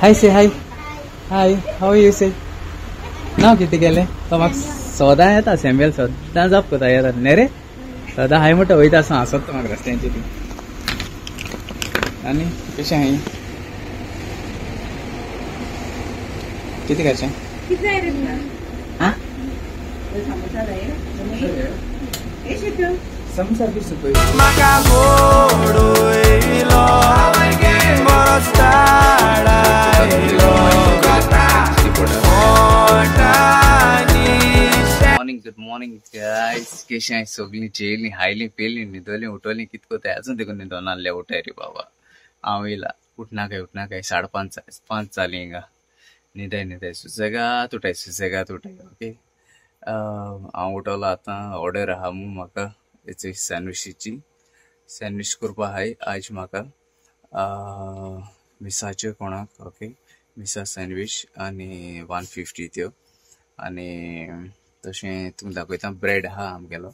Hi say hi. Hi, how you say? नांव कितें केलें? तो म्हाका सदां येता सॅम्युअल सदां जाप कोता येता न्ही रे, सदां हाय म्हणटा वयता आसा हांसत म्हाका रस्त्यांची ती. आनी कशें आहाय? कितें करचें? समोसा 20 रुपये. मॉर्निंग गुड मॉर्निंग गायस, कशें आहाय सगळीं? जेयलीं हायलीं पेलीं न्हिदोलीं उठोलीं कितें कोताय? अजून देखून न्हिदोन आहले उठाय रे बाबा. हांव येयला उठना काय 5:30 5 जालीं हिंगा. न्हिदाय न्हिदाय सुसेगाद उठाय सुसेगाद उठाय. ओके हांव उठलो आतां. ऑर्डर आहा मू म्हाका हेची सँडविचीची. सँडवीच करपा आहाय आज म्हाका मिसाच्यो कोणाक. ओके मिसा सँडवीच आनी 150 त्यो. आनी तशें तुमकां दाखयता ब्रेड आहा आमगेलो,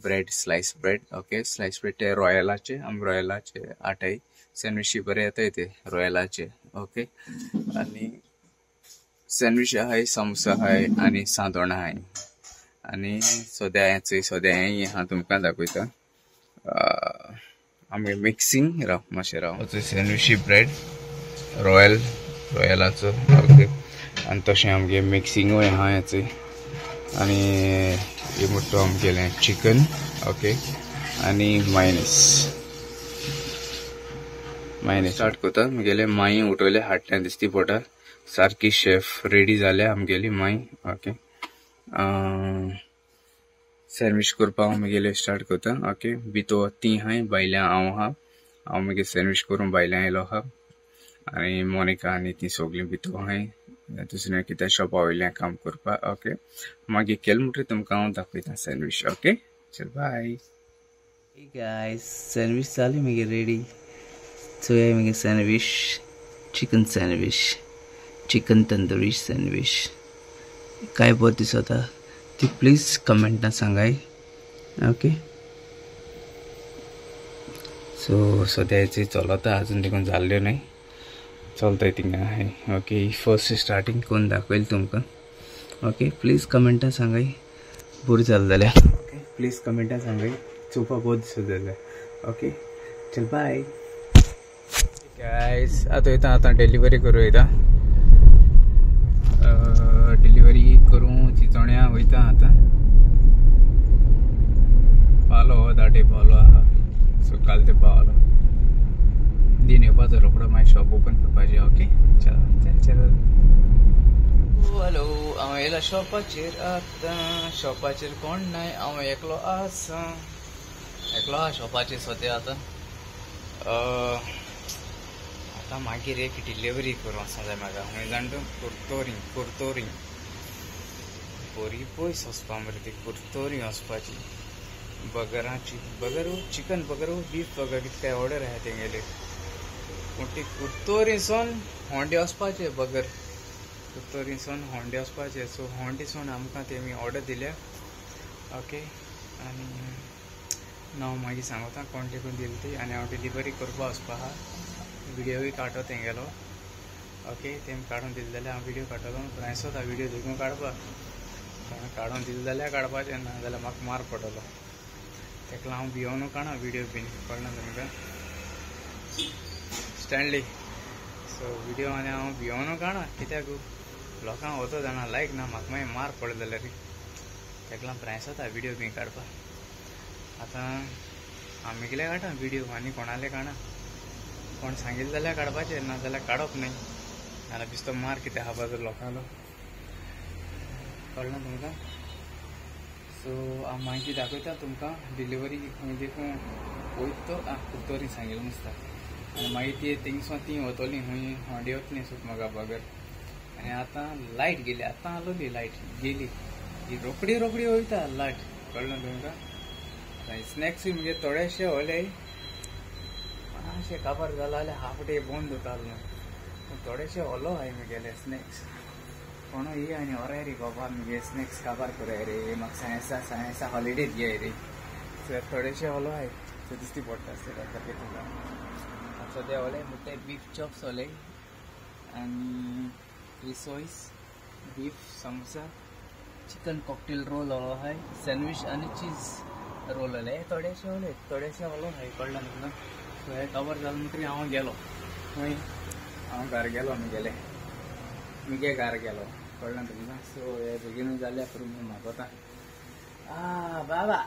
bread slice bread. Okay slice bread ते रॉयलाचे, आमी रॉयलाचे आटाय सँडविची बरे येताय ते रॉयलाचे. ओके आनी सँडवीच आहाय, समोसा आहाय आनी सांदोणां आहाय. आनी सद्या सद्या आहा तुमकां दाखयता आमगे मिक्सिंग. राव मातशें राव. सँडविची ब्रेड रॉयल रॉयलाचो. ओके आनी तशें आमगे मिक्सिंगूय आहा हेचे. आनी हे म्हणटा आमगेलें चिकन. ओके आनी मायनीस मायनीस स्टार्ट करता. म्हगेले माई उठयले हाडल्या दिसती पडटा सारकी शेफ रेडी जाल्या आमगेली माई. ओके सँडवीच करपाक हांव म्हगेले स्टार्ट करता. ओके भितर ती आहाय भायल्यान हांव आहा. हांव मागीर सँडवीच करून भायल्यान आयलो आहा. आनी मोनिका आनी ती सगळीं भितर आहाय दुसऱ्या कित्या शॉपा वयल्यान काम करपाक. ओके मागीर केलें म्हणटकीर तुमकां हांव दाखयता सँडवीच. ओके चल बाय. गायस सँडवीच जाली मागीर रेडी. चोया मागीर sandwich, chicken sandwich, chicken tandoori sandwich काय बरें दिसता ती प्लीज कमेंटान सांगाय. ओके सो सद्याचे चलता अजून देखून जाल्ल्यो न्हय, चलताय थिंगा आहाय. ओके फर्स्ट स्टार्टींग कोण दाखयल तुमकां. ओके प्लीज कमेंटान सांगाय बरें जालें जाल्यार. ओके प्लीज कमेंटान सांगाय चोवपा बरें दिसता जाल्यार. ओके चल बाय गायस. आतां वयता आतां डिलिव्हरी करूं वयता. डिलिव्हरी करूं चिंचोण्या वयता आतां. पावलो हो दाटे पावलो आहा. सो काल ते पावलो दिन येवपाचो रोकडो मागीर शॉप ओपन करपाचें. ओके चल चल चल. हॅलो हांव येयला शॉपाचेर आतां. शॉपाचेर कोण नाय, हांव एकलो आसा. एकलो आहा शॉपाचेर सद्या आतां. आतां मागीर एक डिलिव्हरी करूं आसा जाय म्हाका. खंय जाण तूं? कुर्तोरी. कुर्तोरी बरी पयस वचपा मरे ती कुर्तोरी वचपाची. बगराची बगर चिकन बगर बीफ बगर कितें काय ऑर्डर आहा तेंगेले. पूण ती कुर्तोरीसून होंडे वचपाचे बगर. कुर्तोरीसून होंडे वचपाचे. सो होंडेसून आमकां तेमी ऑर्डर दिल्या. ओके आनी नांव मागीर सांगता कोण देखून दिली ती. आनी हांव डिलिव्हरी करपा वचपा आहा. व्हिडियोय काडटो तेंगेलो. ओके तेमी काडून दिले जाल्यार हांव व्हिडियो काडटलो. प्रायसोता व्हिडियो देखून काडपाक. काडून दिले जाल्यार काडपाचें, ना जाल्यार म्हाका मार पडटलो. तेका हांव भियोनू काडना व्हिडियो बीन, कळना तुमकां स्टँडली. सो व्हिडियो आनी हांव भियोनू काडना कित्याक लोकांक वचो जाणा लायक ना म्हाका मागीर मार पडलो जाल्यार. तेका लागून प्रायसोता व्हिडियो बीन काडपाक. आतां आमगेले काडटा व्हिडियो आनी कोणाले काडना. कोण सांगिल्लें जाल्यार काडपाचें, ना जाल्यार काडप न्हय. नाजाल्यार बेश्टो मार कितें खावपाचो लोकांलो, कळना तुमकां? सो हांव मागीर दाखयता तुमकां डिलिव्हरी खंय देखून वयता तो. कुर्तोरी सांगिल्लें दिसता. आनी मागीर ती थिंगसून ती वतली खंय होंडे वतली सुद्दां म्हाका बगर. आनी आतां लायट गेली, आतां आसलोली लायट गेली. ही रोखडी रोखडी वयता लायट, कळना तुमकां? स्नॅक्सूय म्हणजे थोडेशे ओले अशें काबार जाला जाल्यार हाफ डे बंद जातालो. थोडेशे ओलो आहाय म्हगेले स्नॅक्स. कोणो ये आनी ओराय रे बाबा म्हगे स्नॅक्स काबार कराय रे, म्हाका सायन्सा सायन्सा हॉलिडेज घेय रे. सो थोडेशे ओलो आहाय सो दिसती पडटा तुका. सद्या ओले म्हणटा बीफ चॉप्स ओले. आनी रिसोयस beef samosa chicken cocktail roll आहाय सँडवीच आनी चीज रोल आले थोडेशे उरले थोडेशे ओलो हाय कळ्ळें तुमकां. सो हें कवर जालें म्हणटकीर हांव गेलो खंय हांव घर गेलो मुगेले मुगे घर गेलो कळ्ळें तुमकां. सो हे बेगीनूय जालें करून म्हूण मागोता आ बाबा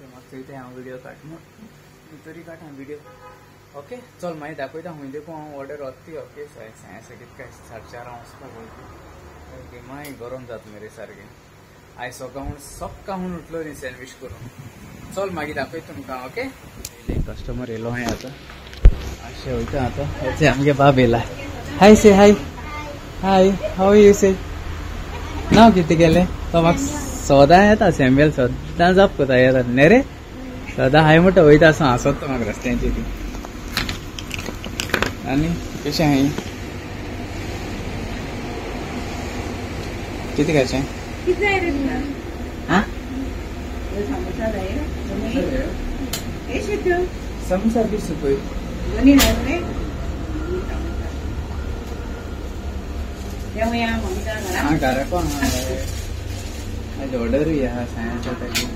म्हाका चोयता हांव व्हिडियो काड म्हूण तरी काडटा व्हिडियो. ओके चल मागीर दाखयता खंय देखून हांव ऑर्डर वता ती. ओके सायन्स कितें काय 4:30 वचपाक वयता. ओके मागीर गरम जाता मरे सारकें. आयज सकाळून सकाळून उठलो न्ही सँडवीच करून. चल मागीर दाखयता तुमकां. ओके कस्टमर येयलो हांवें आतां अशें वयता आतां. हेचे आमगे बाब येयला. हाय से hi hi how you say नांव कितें गेलें तो म्हाका सदां येता सॅम्युअल सदां जाप कोता येता न्ही रे सदां हाय म्हणटा वयता आसा हांसत तो म्हाका रस्त्यांची ती. आनी कशें आहाय कितें खायचें? समोसा 20 रुपये. हाँ घरा कोण आज ऑर्डरूय आहा सायन्सा ताची.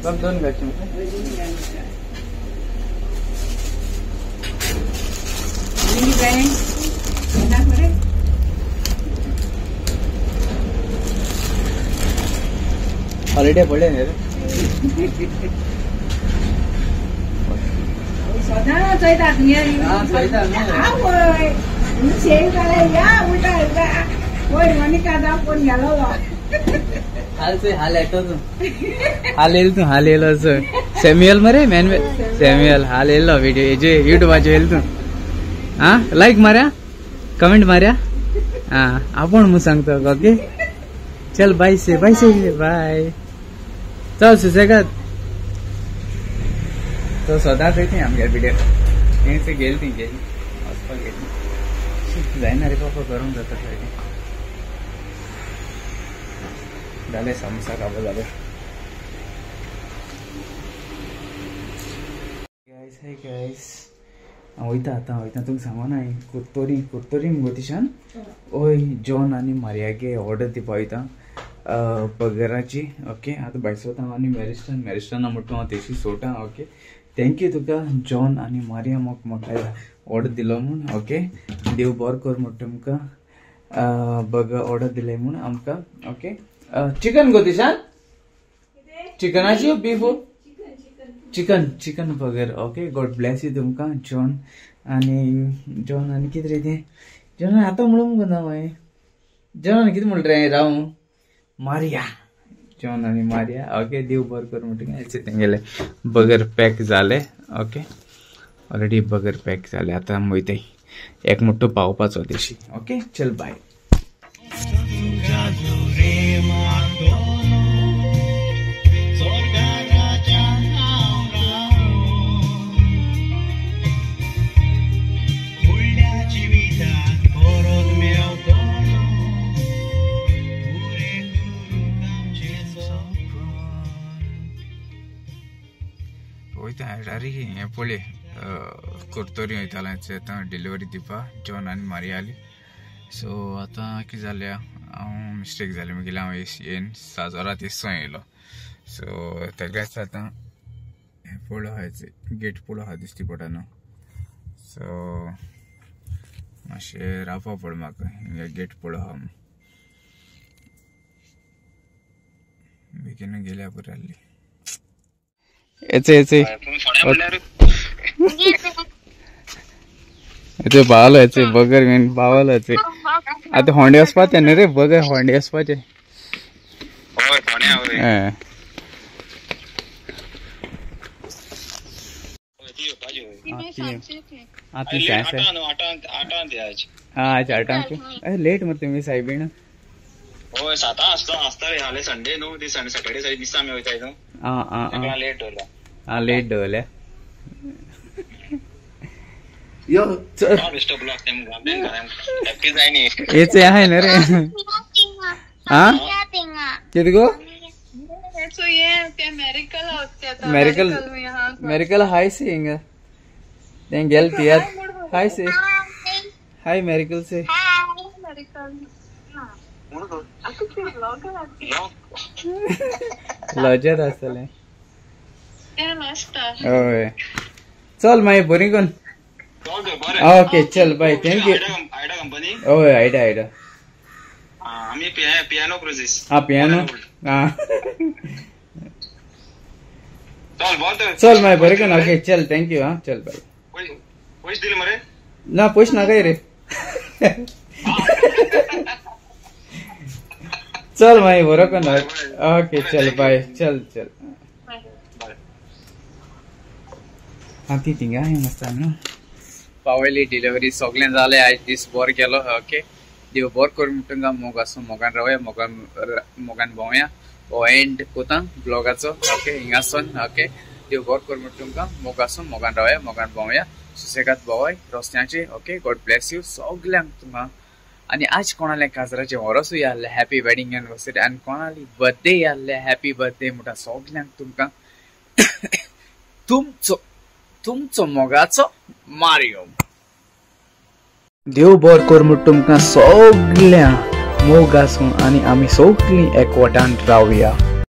बाब दोन घालची म्हाका. हॉलिडे पडले न्ही रे. सदां चोयता चोयता हाल चोय हाल येतो तूं हाल येयलो तूं हाल येयलो चोय सॅम्युअल मरे मॅन्युअल सॅम्युअल हाल येयलो व्हिडिओ हेजे युट्यूबाचेर येयलो तूं. आं लायक मारया कमेंट मारया. आं आपूण म्हूण सांगता. ओके चल बाय से बाय से बाय. चल सुसेगाद. तो सदांच वयता आमगे व्हिडिओ थंयच गेली ती गेली वचपाक गेली जायना रे बाबा गरम जाता सारकें. जालें समोसा काबो जालें. गायस हाय गायस हांव वयता आतां वयता तुमकां सांगो ना कुर्तोरी कुर्तोरी मुगो तिशान ओय जॉन आनी मारियागे ऑर्डर दिवपा वयता बर्गराची. ओके आतां भायर वता हांव आनी मॅरिस्टन मॅरिस्टना म्हणटा हांव तेशी सोडटा. ओके thank you तुका जॉन आनी मारिया म्हाका म्हाका ऑर्डर दिलो म्हूण. ओके देव बरो कर म्हणटा तुमकां बर्गर ऑर्डर दिले म्हूण आमकां. ओके चिकन गो तिशान चिकनाची beef chicken chicken burger. Okay God bless you तुमकां जॉन आनी जॉन आनी कितें रे तें जॉन आतां म्हणूंक मुगो ना हांवें जॉन कितें म्हणलें रे राव मारिया जॉन आनी मारिया. ओके देव बरो कर म्हणटकीर तेंगेले बर्गर पॅक जाले. ओके ऑलरेडी बर्गर पॅक जाले आतां आमी वयताय एक मोठो पावपाचो तेशी. ओके चल बाय. वयता डायरेक्ट हें पळय कुर्तोरी वयतालें आतां डिलिव्हरी दिवपा जॉन आनी मारियाली. सो आतां कितें जालें हांव मिस्टेक जाली मुगेली हांव येवन साजोरा तेसो येयलो. सो तेगेच आतां हें पळो आहा गेट पळो आहा दिश्टी पडटा न्हू. सो मातशें रावपा पड म्हाका हिंगा गेट पळो आहा बेगीन गेल्या पुरो जाल्ली. येचे येचे येचे पावलो येचे बगर घेवन पावलो येचे. आतां होंडे वचपाचें न्ही रे बगर होंडे वचपाचें. आज आठांक लेट मरे तुमी सायबीण. हय सातां आसता रे हाले संडे न्हू ती संडे सॅटर्डे दिसा आमी वयताय न्हू. आं लेट दवरला. आं लेट दवरल्या. यो हेचे आहे ना रे. आं कितें गो मेरिकल मेरिकल हाय सी हिंगा तें गेल तियात हाय सी. हाय मेरिकल से। लजत आसतलें। हय चल मागीर बरी कोन। ओके चल बाय, thank you. हय आयडा आयडा आमी पियानो क्रुजीस। हा पियानो। हा चल बरें चल मागीर बरें कोन। ओके चल thank you. हा चल बाय। पयशे दिले मरे? ना पयशे नाकाय रे। चल मागीर बरो कोन। ओके चल बाय। चल चल हा ती थिंगा मस्त न्हू पावयली डिलिव्हरी सगळें जालें। आयज दीस बरो गेलो। ओके देव बरो करूं म्हणटा तुमकां। मोग आसूं, मोगान रावया, मोगान मोगान भोंवया। हो एंड कोता ब्लॉगाचो। ओके हिंगासून। ओके देव बरो करूं म्हणटा तुमकां। मोग आसूं, मोगान रावया, मोगान भोंवया, सुसेगाद भोंवाय रस्त्याचे। ओके गॉड ब्लेस you सगल्यांक तुमकां। आनी आज कोणालें काजराचें वरसूय आहलें हॅपी वेडिंग एनिवर्सरी, आनी कोणाली बर्थडे आहलें हॅपी बर्थडे म्हणटा सगल्यांक तुमकां। तुमचो तुमचो मोगाचो मारियो। देव बरो कर म्हूण तुमकां सगळ्यांक मोग आसूं आनी आमी सगळीं एकवटान रावया।